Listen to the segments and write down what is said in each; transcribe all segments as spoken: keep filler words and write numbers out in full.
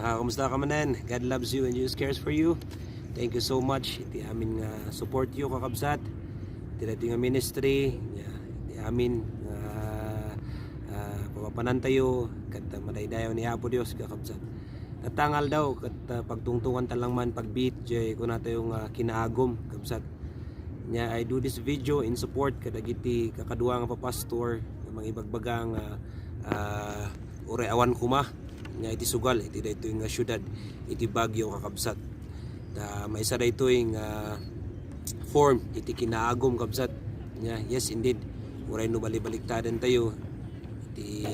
Ah, kumusta ka manen? God loves you and Jesus cares for you. Thank you so much iti amin nga support yo, kakabsat. Iti daytoy nga ministry, nya, iti amin nga, ah, papapanantayo ket madaydayaw ni Apo Dios, kakabsat. Tatta nga aldaw ket, ah, pagtungtungan ta lang man pagbiit jay kunatayo nga kinaagum, kabsat. Nya, I do this video in support kadagiti kakadua nga papastor nga mangibagbaga nga, ah, uray awan koma nga iti sugal iti daytoy nga siudad iti Baguio, kakabsat. Ta maysa daytoy nga form iti kinaagum, kabsat. Nya, yes, indeed, uray no balibaliktadan tayo iti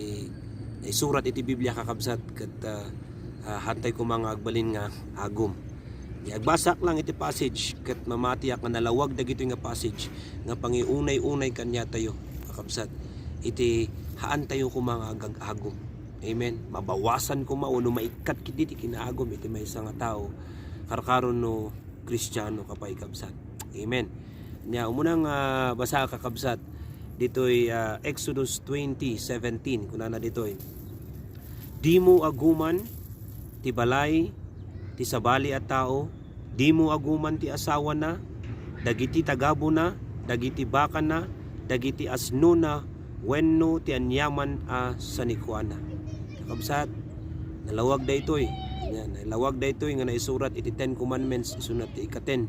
naisurat iti Biblia, kakabsat, ket, ah, ah, haantay koma nga agbalin nga agum. Iti agbasak lang iti passage ket mamatiak nga nalawag dagitoy nga passage nga pangiunay-unay kaniatayo, kakabsat, iti haantayo koma nga agagagum. Amen. Mabawasan koma wenno maikkat ketdi ti kinaagum iti maysa nga tao, karkaro no Kristiano ka pay, kabsat. Amen. Nya, umuna nga basa, kakabsat, ditoy, ah, Exodus twenty seventeen, kunana ditoy, "Dimo aguman ti balay ti sabali a tao, dimo aguman ti asawana, dagiti tagabuna, dagiti bakana, dagiti asnona, wenno ti aniaman a sanikuana." Kakabsat, nalawag daytoy. Nya, nalawag daytoy nga naisurat iti Ten Commandments, isuna ti ika-ten,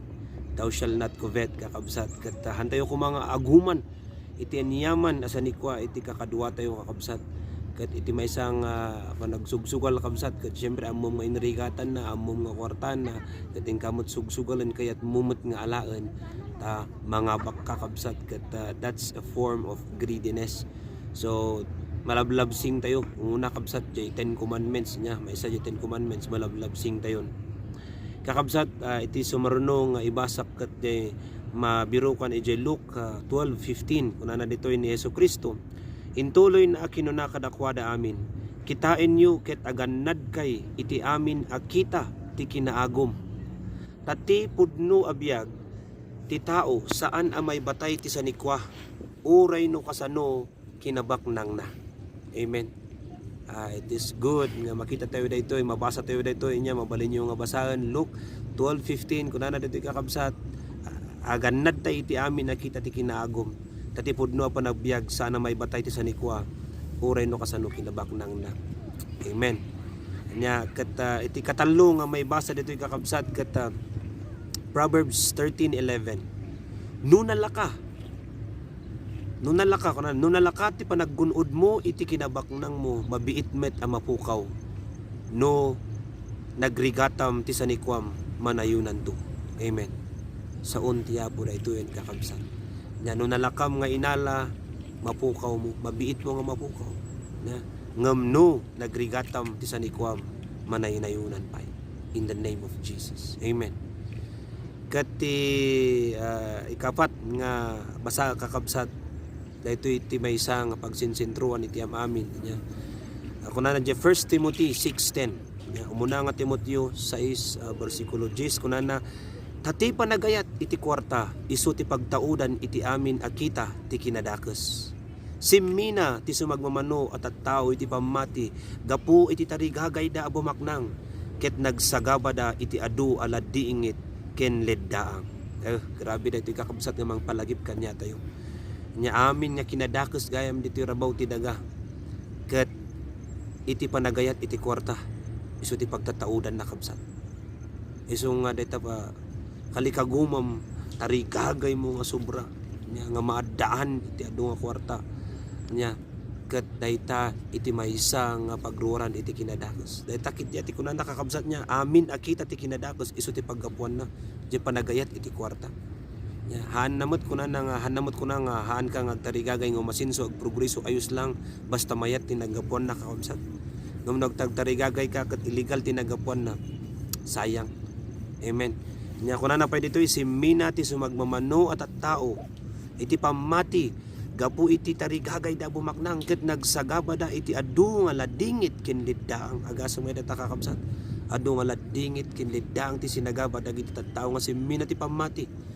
"Thou shall not covet," kakabsat. Ket, ah, haantayo koma nga aguman iti aniaman a sanikua iti kakaduatayo, kakabsat. Ket iti maysa nga panagsugsugal, kabsat, ket siyempre, ammom nga inrigatanna, ammom nga kuartana, ket inka met sugsugalen, kayatmo met nga alaen, ta mangabakka, kabsat, ket, ah, that's a form of greediness. So, malablabsing tayo. Una, kabsat, jay Ten Commandments, nya, maysa jay Ten Commandments, malablabsing tayon. Kakabsat, ah, iti sumaruno nga ibasak ket jay mabirukan idiay Luke, ah, twelve fifteen, kunana ditoy ni Jesu-Cristo, intuloyna a kinuna kadakuada amin, "Kitaenyo ket agannadkay iti amin a kita ti kinaagum. Ta ti pudno a biag ti tao saan a maibatay ti sanikua, uray no kasano kinabaknangna." Amen. Ah, it is good nga makita tayo daytoy, mabasa tayo daytoy, nya mabalinyo nga basaen Luke twelve fifteen, kunana daytoy, kakabsat, "Agannadtay iti amin a kita ti kinaagum, ta ti pudno a panagbiag saan a maibatay ti sanikua, uray no kasano kinabaknangna." Amen. Nya ket, ah, iti katallo nga maibasa daytoy, kakabsat, ket, ah, Proverbs thirteen eleven, "No nalaka, no nalaka, kuna, no nalaka ti panaggun-odmo iti kinabaknangmo, mabiit met a mapukaw no nagrigatam ti sanikuam, manayonanto." Amen. Saon ti Apo daytoyen, kakabsat. Nya, no nalakam nga inala, mapukawmo, mabiitmo nga mapukaw. Nya, ngem no nagrigatam ti sanikuam, manaynayonan pay. In the name of Jesus. Amen. Ket ti, ah, ikapat nga basa, kakabsat, daytoy ti maysa nga pagsinsentroan iti am-amin. Nya, ah, kunana diay First Timothy six ten. Nya, umuna nga Timoteo sais, ah, bersikulo diyes, kunana, "Ta ti panagayat iti kuarta, isu ti pagtaudan iti amin a kita ti kinadakes. Simmina ti sumagmamano a tattao iti pammati gapu iti tarigagayda a bumaknang, ket nagsagabada iti adu a ladingit ken leddaang." Eh, grabe daytoy, kakabsat, nga mangpalagip kaniatayo. Nya amin nga kinadakes gayam ditoy rabaw ti daga, ket iti panagayat iti kuarta, isu ti pagtataudanna, kabsat. Isu nga dayta pa, kalikagumam, tarigagaymo nga sobra, nya nga maaddaan iti adu nga kuarta, nya ket dayta iti maysa nga pagruaran iti kinadakes. Dayta ket ti kunana, kakabsat, nya amin a kita ti kinadakes, isu ti paggapuanna, diay panagayat iti kuarta. Nya, haanna met kunana nga, haanna met kuna nga, haanka nga agtarigagay nga umasenso, agprogreso, ayos lang, basta mayat ti naggapuanna, kakabsat. Ngem no agtagtarigagayka ket illegal ti naggapuanna, sayang. Amen. Nya, kunana pay ditoy, "Simmina ti sumagmamano a tattao iti pammati gapu iti tarigagayda a bumaknang, ket nagsagabada iti adu nga ladingit ken leddaang." Agasem nga dayta, kakabsat. Adu nga ladingit ken leddaang ti sinagaba dagiti tattao nga simmina ti pammati.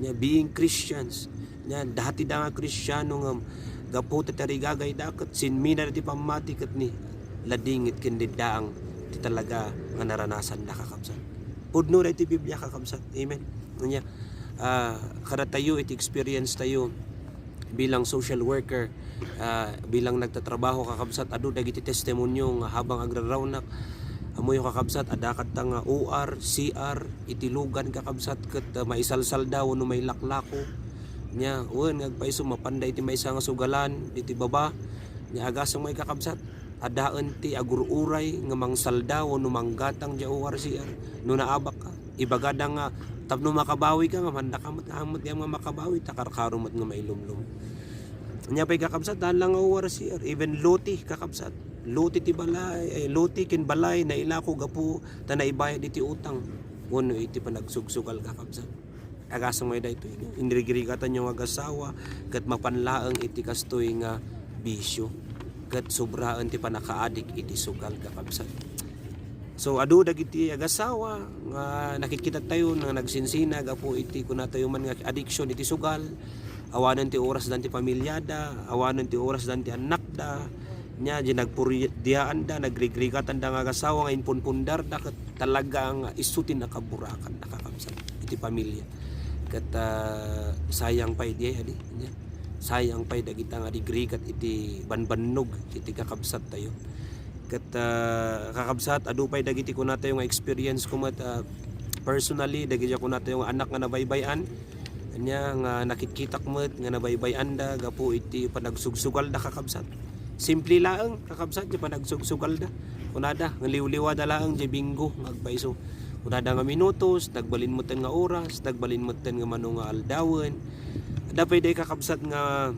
Nya, being Christians, nya, dati da nga Kristiano ngem gapu ta tarigagayda ket sinmina ti pammati ket ni ladingit ken leddaang ti talaga nga naranasan da, kakabsat. Pudno da iti Biblia, kakabsat. Amen. Ania, ah, kadatayo iti experience tayo bilang social worker, ah, bilang nagtatrabaho, kakabsat, adu dagiti testimonio nga habang agrarrawnak, ammoyo, kakabsat, adda kadta nga O R, C R, iti lugan, kakabsat, ket, ah, maisalsalda wenno mailaklako. Nia, wen nga agpayso, mapanda iti maysa nga sugalan iti baba. Nia, agasem ngay, kakabsat, adaen ti agur-uray nga mangsalda wenno manggatang diay O R C R. No naabak ka, ibagada nga tapno makabawi ka nga, manda ka met, amet nga makabawi, ta karkaro met nga mailumlom. Nia pay, kakabsat, daan lang nga O R C R, even lote, kakabsat. Lote ti balay, eh, lote ken balay, nailako gapu ta naibayad iti utang wenno iti panagsugsugal, kakabsat. Agasem ngay daytoy, no? Inrigrigatanyo nga agasawa, ket mapan laeng iti kastoy nga bisio, ket sobraen ti pannakaadik iti sugal, kakabsat. So, adu dagiti agasawa nga nakitkita tayo nga nagsinsina gapu iti kunatayo man nga addiction iti sugal. Awanen ti oras dan ti pamiliada, awanen ti oras dan ti annakda. Nia, di nagpuridiaanda, nagrigrigatanda nga agasawa nga impunpundarda, ket talaga nga isu ti nakaburakan, nakakabsat iti pamilia. Ket, ah, sayang pay diay, adi, nia, sayang pay dagita nga rigrigat iti banbannog iti kakabsat tayo. Ket, ah, kakabsat, adu pay dagiti kunatayo nga experience ko met, ah, personally, dagiti kunatayo nga anak nga nabaybay-an, ania nga nakitkitak met nga nabaybay-anda gapu iti panagsugsugalda, kakabsat. Simple laeng, kakabsat, ti panagsugsugalda. Kunada nga liwliwada laeng diay Bingo nga agpayso. Kunada nga minutos, nagbalin metten nga oras, nagbalin metten nga mano nga aldawen. Adda pay diay, kakabsat, nga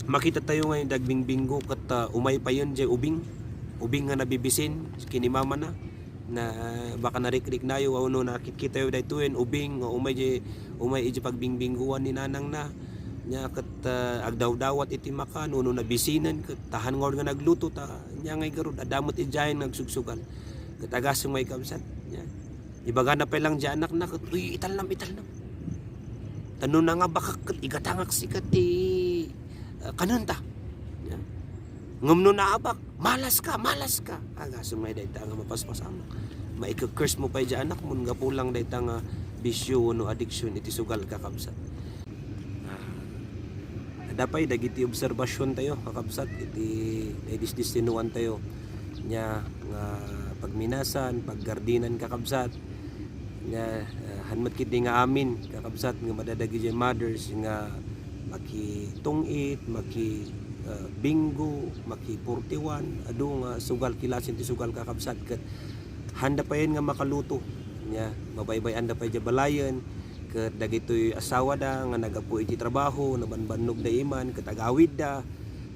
makita tayo nga iti agbingbinggo ket, ah, umay payen diay ubing. Ubing nga nabibisin ken ni mamana. Na, baka narikriknayo wenno nakitkitayo daytoyen, ubing nga umay diay, umay idiay pagbingbinggoan ni nanangna. Nia ket, ah, agdawdawat iti makan wenno nabisinen ket ta haan ngarud nga nagluto ta nia ngay garud, adda met idiayen nga agsugsugal. Ket agasem ngay, kabsat, nia, ibagana pay lang diay anakna ket, "Uy, italnam, italnam. Ta no nangabakak ket igatangak sika ti, ah, kanenta." Nia. Ngem no naabak, "Malas ka, malas ka." Agasem ngay dayta nga mapaspasamak. Maike-curse mo pay diay anakmo gapu lang dayta nga bisio wenno addiction iti sugal, kakabsat. Ah, adda pay dagiti obserbasion tayo, kakabsat, iti naidisdestinuan tayo. Nia nga pagminasan, paggardinan, kakabsat. Nia, ah, haan met ketdi nga amin, kakabsat, nga adda dagiti mothers nga makitungit, maki, ah, bingo, maki forty-one, adu nga sugal, kilasen ti sugal, kakabsat, ket haanda payen nga makaluto. Nia, mabaybay-anda pay diay balayen, ket dagitoy asawada nga naggapu iti trabaho, nabanbannogda iman, ket agawidda,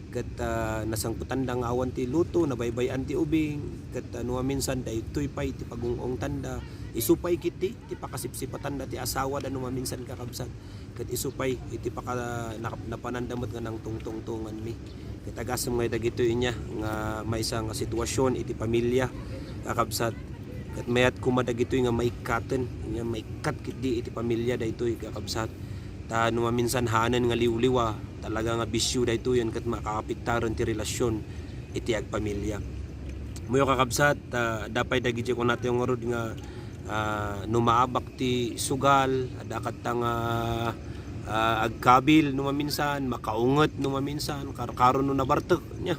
ket, ah, nasangpetanda nga awan ti luto, nabaybay-an ti ubing, ket, ah, no maminsan daytoy pay ti pagung-ungtanda, isu pay ketdi ti pakasipsipatanda ti asawada no maminsan, kakabsat. Ket isu pay iti paka-, na-, napananda met nga nangtungtungtonganmi. Ket agasem ngay dagitoy nia nga maysa nga sitwasyon iti pamilia, kakabsat. Ket mayat koma dagitoy nga maikkaten, nia maikkat ketdi iti pamilia daytoy, kakabsat. Ta no maminsan haanen nga liwliwa, talaga nga bisio daytoyen ket makaapektaen ti relasyon iti agpamilia. Muyo, kakabsat, ah, adda pay dagiti kunatayo ngarud nga, ah, no maabak ti sugal, adda kadta nga, ah, agkabil no maminsan, makaunget no maminsan, karkaro no nabartek, nia.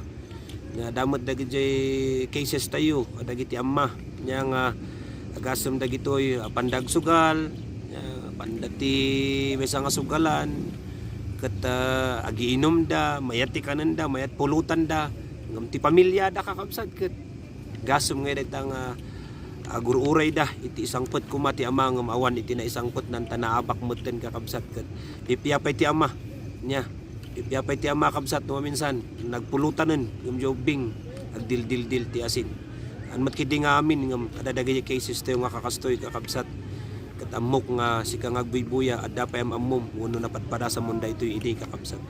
Nia, adda met dagiti cases tayo, dagiti amma, nia nga agasem dagitoy, ah, panda agsugal, nia, panda ti maysa nga sugalan, ket, ah, agiinumda, mayat ti kanenda, mayat pulotanda, ngem ti pamiliada, kakabsat, ket gasem nga dayta nga agur-urayda iti isangpet koma ti ama ngem awan iti naisangpetnan ta naabak metten, kakabsat, ket pipia pay ti ama. Nia, pipia pay ti ama, kabsat, no maminsan nagpulotanen ngem diay ubbing agdildildil ti asin. Haan met ketdi nga amin ngem adda dagiti cases tayo nga kakastoy, kakabsat. Ket ammok nga sika nga agbuybuya, adda pay am-ammom wenno napadpadasamon daytoy idi, kakabsat.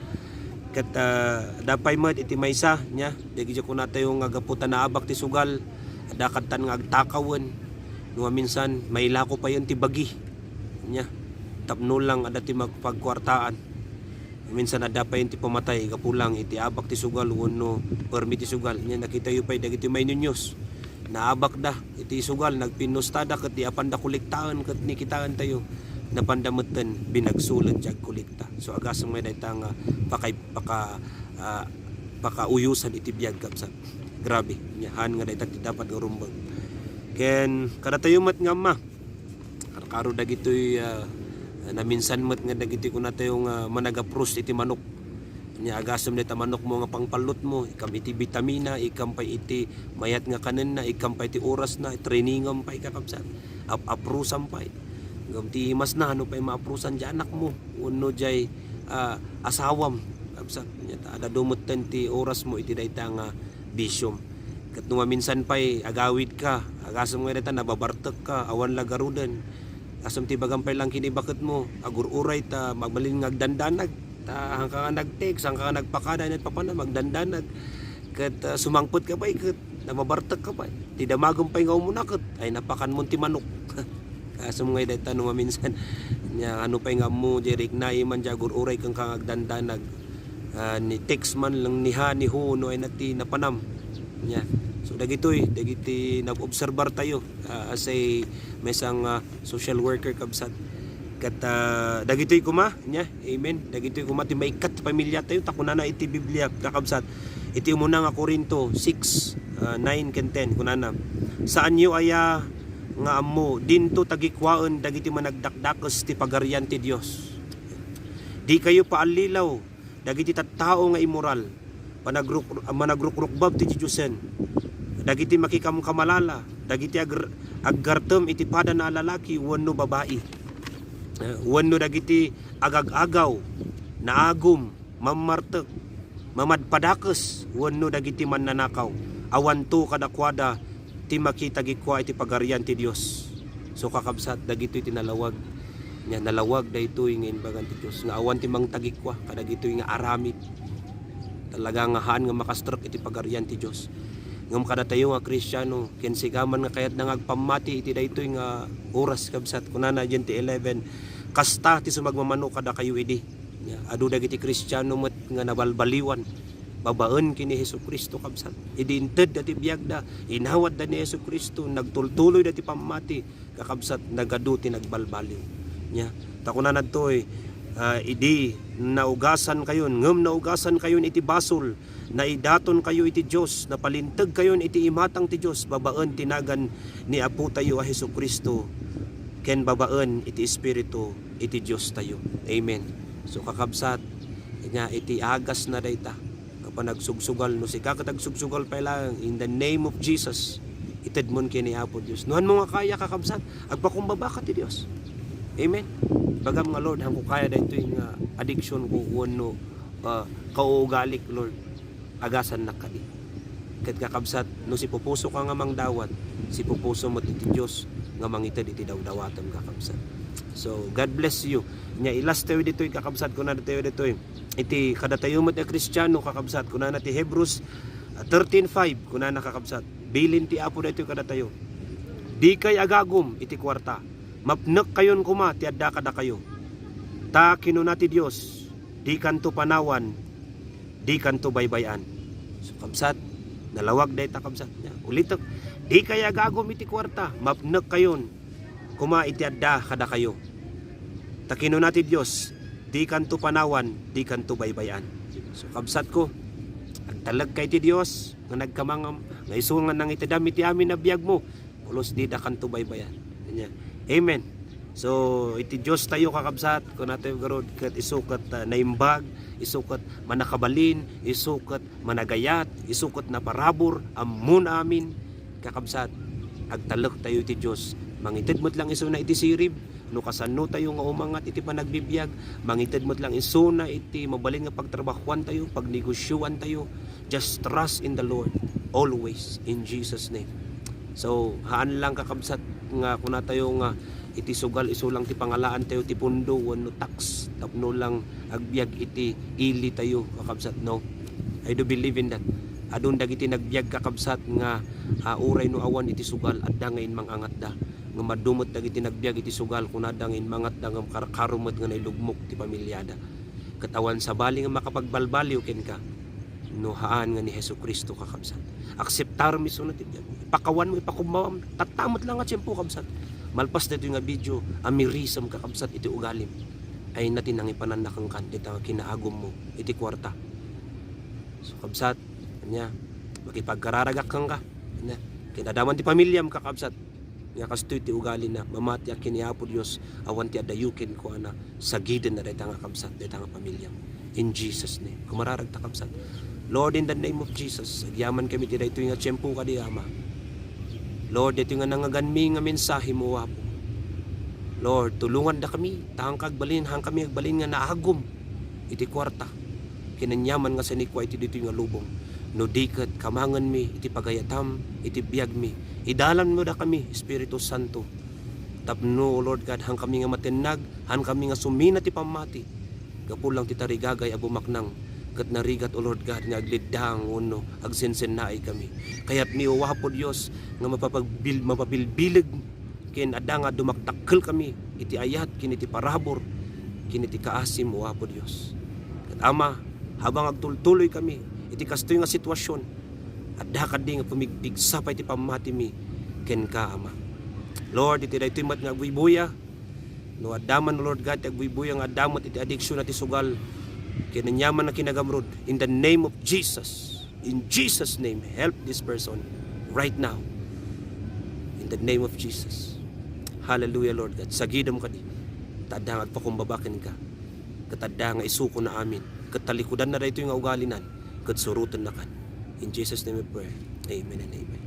Ket, ah, adda pay met iti maysa, nia, dagiti kunatayo nga gapu ta naabak ti sugal, adda kadtan nga agtakawen, no maminsan mailako payen ti bagi, nia, tapno lang adda ti magpagkuartaan. Maminsan adda payen ti pamatay gapu lang iti abak ti sugal wenno permi ti sugal. Nia, nakitayo pay dagiti mainunyos. naabakda iti sugal, nagpinnustada ket di apanda kolektaen ket ni kitaentayo, napanda metten binagsolen ti agkolekta. So, agasem nga dayta nga pakay-, paka-, ah, pakauyosan iti biag, kabsat. Grabe, nia, haan nga dayta ti dapat nga rumbeng. Ken kadatayo met nga amma, karkaro dagitoy, ah, naminsan met nga dagitoy kunatayo nga managapros iti manok. Nia, agasem dayta manokmo nga pangpallotmo, ikam iti bitamina, ikam pay iti mayat nga kanenna, ikam pay iti orasna, trainingam pay, kakabsat. Ap-aprosam pay. Ngem ti imasna, ano pay maaprosan diay anakmo wenno diay, ah, asawam, kabsat. Nia, ta adda dumetten ti orasmo iti dayta nga bisiom. Ket no maminsan pay agawidka, agasem nga dayta nababartekka, awan la garuden. Agasem ti ibagam pay lang ken ni baketmo, agur-uray ta mabalin nga agdandanag. Ta haanka nga nag-text, haanka nga nagpakada, ania ti papanam, agdandanag. Ket, ah, sumangpetka pay, ket nababartekka pay. Ti damagem pay nga umuna ket, ay, napakanmon ti manok. Agasem nga dayta no maminsan. Nia, ano pay nga ammo, diay riknai man, diay agur-uray kenka nga agdandanag. Ah, ni text man lang ni ha, ni hu, no, ay na ti napanam. Nia. So, dagitoy, dagiti nag-obserbar tayo, ah, as a, maysa nga social worker, kabsat. Ket, ah, dagitoy koma, nia, amen. Dagitoy koma ti maikkat ti pamilya tayo, ta kunana iti Biblia, kakabsat. Iti umuna nga Corinto six, ah, nine ken ten, kunana, "Saanyo aya nga ammo, dinto tagikuaen dagiti managdakdakes ti Pagarian ti Dios? Dikayo paallilaw dagiti tattao nga immoral, panagruk-, managrukrukbab ti didiosen, dagiti makikamkamalala, dagiti agr-, aggartem iti padana a lalaki wenno babai, eh, wenno dagiti agag-agaw, naagum, mammartek, mamadpadakes, wenno dagiti mannanakaw. Awanto kadakuada ti makitagikua iti Pagarian ti Dios." So, kakabsat, dagitoy ti nalawag. Nia, nalawag daytoy nga imbagan ti Dios, nga awan ti mangtagikua kadagitoy nga aramid. Talaga nga haan nga makastrek iti Pagarian ti Dios. Ngem kadatayo nga Kristiano, ken sika man nga kayatna nga agpammati iti daytoy nga oras, kabsat, kunana diay ti eleven, "Kasta ti sumagmamano kadakayo idi." Nia, adu dagiti Kristiano met nga nabalbaliwan babaen ken ni Jesu-Cristo, kabsat. Idi intedda ti biagda, inawatda ni Jesu-Cristo, nagtultuloyda ti pammati, kakabsat, nagadu ti nagbalbaliw. Nia, ta kunana ditoy, ah, "Idi naugasankayon, ngem naugasankayon iti basol, naidatonkayo iti Dios, napalintegkayon iti imatang ti Dios babaen ti nagan ni Apotayo a Jesu-Cristo, ken babaen iti Espiritu iti Diostayo." Amen. So, kakabsat, nia, iti agasna dayta nga panagsugsugal, no sika ket agsugsugal pay laeng, in the name of Jesus, itedmon ken ni Apo Dios. No haanmo nga kaya, kakabsat, agpakumbabaka ti Dios. Amen. Ibagam nga, "Lord, haanko kaya daytoy nga addiction ko wenno, ah, kauugalik, Lord. Agasannak kadi." Ket, kakabsat, no sipupusoka nga mangdawat, sipupuso met iti Dios nga mangited iti dawdawatem, kakabsat. So, God bless you. Nia, i-last tayo ditoy, kakabsat, kunana ditoy, ditoy. Iti kadatayo met a Kristiano, kakabsat, kunana ti Hebrews, ah, thirteen five, kunana, kakabsat, "Bilin ti Apo daytoy kadatayo. Dikay agagum iti kuarta. Mapnekkayon koma ti adda kadakayo. Ta kinuna ti Dios, dikanto panawan, dikanto baybay-an." So, kabsat, nalawag dayta, kabsat. Nia, ulitek, "Dikay agagum iti kuarta. Mapnekkayon koma iti adda kadakayo. Ta kinuna ti Dios, dikanto panawan, dikanto baybay-an." So, kabsatko, agtalekka iti Dios nga nagkamangam, nga isu nga nangitedam iti amin a biagmo, pulos didakanto baybay-an. Ania. Amen. So, iti Diostayo, kakabsat, kunatayo garud, ket isu ket, ah, naimbag, isu ket manakabalin, isu ket managayat, isu ket naparabur, ammona amin, kakabsat, agtalektayo iti Dios. Mangited met lang isuna iti sirib, no kasannotayo nga umangat iti panagbibiag, mangited met lang isuna iti mabalin nga pagtrabahoantayo, pagnegosioantayo. Just trust in the Lord always, in Jesus' name. So, haan lang, kakabsat, nga kunatayo nga iti sugal isu lang ti pangalaantayo ti pundo wenno tax tapno lang agbiag iti ilitayo, kakabsat, no? I do believe in that. Adun dagiti nagbiag, kakabsat, nga, ah, uray no awan iti sugal, adda nga inmang-angatda. Ngem adu met dagiti nagbiag iti sugal, kunada nga inmangatda ngem karkaro met nga nailugmok ti pamilyada. Ket awan sabali nga makapagbalbaliw kenka no haan nga ni Jesu-Cristo, kakabsat. Akseptarem isuna ti biag. pakawan mo, ipakumbawam. Tatta met lang nga tiempo, kabsat. Malpas daytoy nga video, amirisem ka, kabsat, iti ugalim. Ay na ti nangipananna kenka, dayta nga kinaagummo iti kuarta. So, kabsat, ania, makipagkararagak kenka. Ania, kinadaman ti pamilyam, kakabsat. Nga kastoy ti ugalina, mamatiak ken ni Apo Dios, awan ti adayo kenkuana, sagidenna dayta nga kabsat, dayta nga pamilya. In Jesus' name. Kumararag ta, kabsat. Lord, in the name of Jesus, agyaman kami ti daytoy nga tiempo kadi, Ama. Lord, daytoy nga nangngeganmi nga mensahe mo, Apo. Lord, tulongan da kami, ta haan ka agbalin, haan kami agbalin nga naagum iti kuarta. Kinanyaman nga sanikua iti ditoy nga lubong. No di ket, kamangenmi iti pagayatam, iti biagmi. Idalanmo da kami, Espiritu Santo. Tapno, O Lord God, haan kami nga matennag, haan kami nga sumina ti pammati. Gapu lang ti tarigagay a bumaknang, ket narigat, O Lord God, nga agleddang wenno agsensennaay kami. Kayatmi, O Apo Dios, nga mapapagbil-, mapabilbileg ken adda nga dumakdakkel kami iti ayat ken iti parabur ken iti kaasim, O Apo Dios. Ket Ama, habang agtultuloy kami iti kastoy nga sitwasyon, adda kadi nga pumigpigsa pay ti pammatimi kenka, Ama. Lord, iti daytoy met nga agbuybuya, no adda man, Lord God, ti agbuybuya nga adda met iti addiction a ti sugal, ken aniaman a kinagamrud, in the name of Jesus, in Jesus' name, help this person right now. In the name of Jesus. Hallelujah, Lord God. Sagidem kadi. Ta adda nga agpakumbaba kenka. Ket adda nga isuko na amin. Ket talikudanna daytoy nga ugalinan. Ket surotennakan. In Jesus' name we pray. Amen and amen.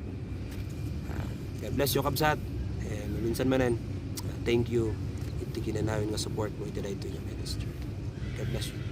Ah, God bless you, kabsat. Eh, maminsan manen, ah, thank you iti kinanayon nga support mo iti daytoy nga ministry. God bless you.